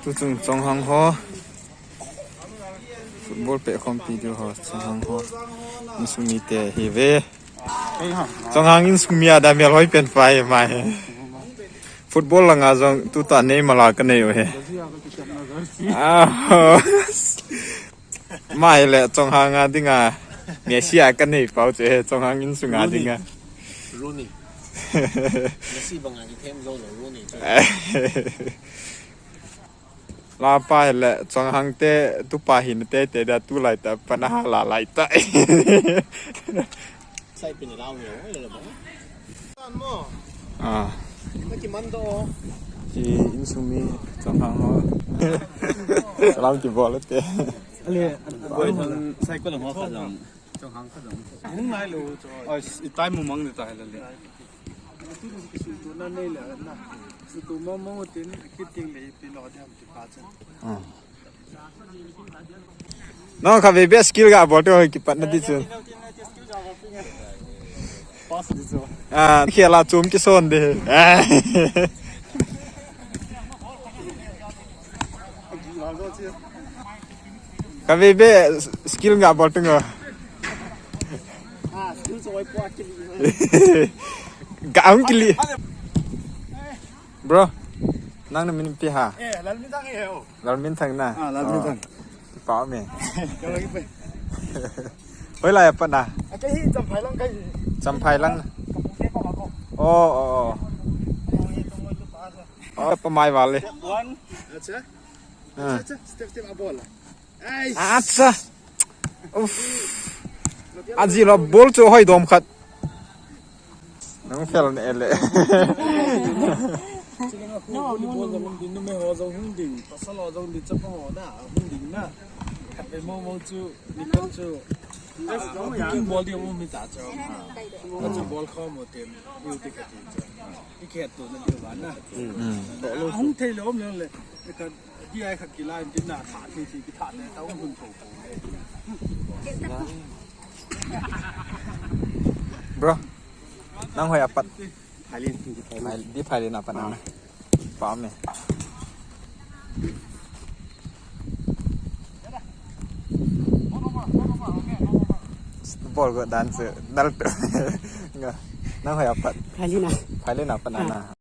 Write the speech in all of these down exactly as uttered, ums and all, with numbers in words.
Tuchung Chonghang ho. Football peh khompi diu ho, Chonghang ho. Insung mite ahiuve. Chonghang insung mi a damel hoi pen pai mai. Football langa jong tuta Neymar la kanei u ahi. Ah, mai le Chonghang a dinga Messi a kanei pau chu ahi, Chonghang insung a dinga. Rooney. Messi banga kithem jou lou Rooney chu. Lapa le Chonghang te tupa hin te te da tulai ta pana hala lai ta. Sai pini lau ni, oi, le le ba. Ah. Ka kiman do. Ki insung mi Chonghang ho. Salam kibol te. Ale, boi thang sai ko le ho kha jong. Chonghang kha jong. Hung nai lo cho. Oi, i tai mu mang ni tai le le. Atu dun kisu tu na nei le na. Su tu mo mo tin kiting le pi lo diam ti pa chen. Ah. No, kha ve be skill ga bol to kipat na ti chu. Pass di chu. Ah, khela chum kison de. Ah. Kha ve be skill ga bol to ngo. Ah, skill so oi po akili. Ga ang kili. Bro, nang na min pi ha? Eh, Lalminthang eh, oh. Lalminthang na? Ah, Lalminthang. Oh. Kipa me. Kau lagi pe. Hoilai a pat na? Ah, kei hi Champhai lang kei. Champhai lang. Kapu ke pa ma ko. Oh, oh, oh. Kau hi tu mo tu pa sa. Oh, pa mai vale. Step one. Acha. Ah. Acha, step, step, a bol. Ai. Acha. Uff. Aji lo bol chu hoi dom khat. Nang fel ne le. No, volleyball jong hung ding, numei ho jong hung ding, pasal ho jong ding, chapa ho na, hung ding na. Khat ve mo mo chu, ni khat chu. Booking bol ding mo mi ta chu. Khat chu bol kho mo tem, duty khat ti chu. I khet to na ding ba na. Hmm. Hung thei le om le le. Khat Di ai khat kila in tin na tha thi thi ki tha ne ta um hun tho. Bro, nang hoi a pat? Phailin, di phailin. Phai-, di phailin a pat na. Ah. Pa me. Bol go dan se dal to. Nga. Nang hoi a pat? Phailin a. Phailin a pat na. Ah.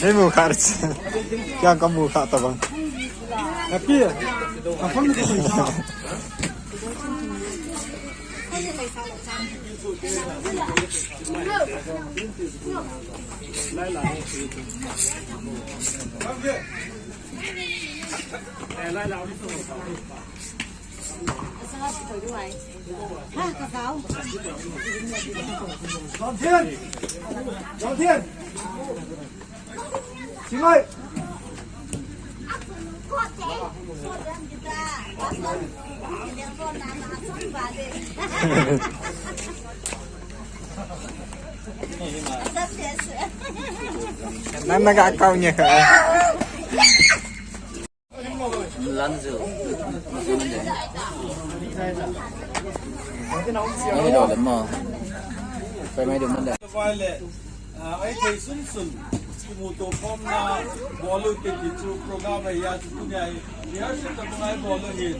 Nei mu kha. Kya ka mu kha ta bang. Happy. Ka phone ko sa. Nang naga kau nya ka. Lan zu. Mai do le mo. Pai mai do mo le. Ai thei sun sun. Kimu to khom na bol u te ti chu program a ya chu tu nya. Ya shi ta mai bol u hi.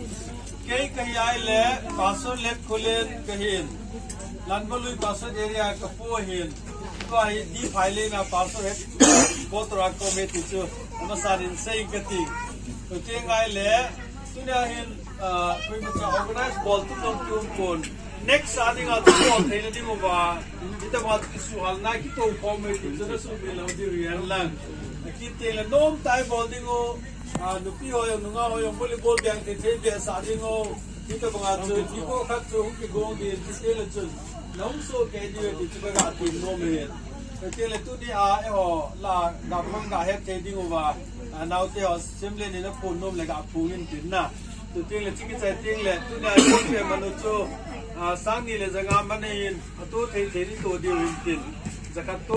Kei ka hi ai le, Pastor Lep Kholen ka hin. Lanbalui Pastor area ka pu ahin. Tua hi di phai le na Pastor het. Botora committee chu. Ama sa rin sei ka ti. Tu te ngai le. Tunia hin, ah, koi ma cha organize bol tu nom tu pon. Next a dinga chu bol thei na ding uva. Ita ma chu suhal na ki to khom e ti chu na su bi lo di rian lang. Ki te le nom tai bol ding u. Ah, nupi ho jong, nungah ho jong, volleyball bang thei thei bia sa ding u. Hitabanga chu, thiko khat chu, hung kigong ding, ti te le chun. Nahung soh kei diu ti chu ka ga ti nom e. Chuteng le tuni a eiho la ga phong ga het thei ding uva, a, naote ho sim le ni na phun nom le ga phung in tin na. Chuteng le chiki chai teng le tuni a eiho pe manu chu, a, sang ni le janga man in a tu thei thei ni tu diu in tin. Jakhat tu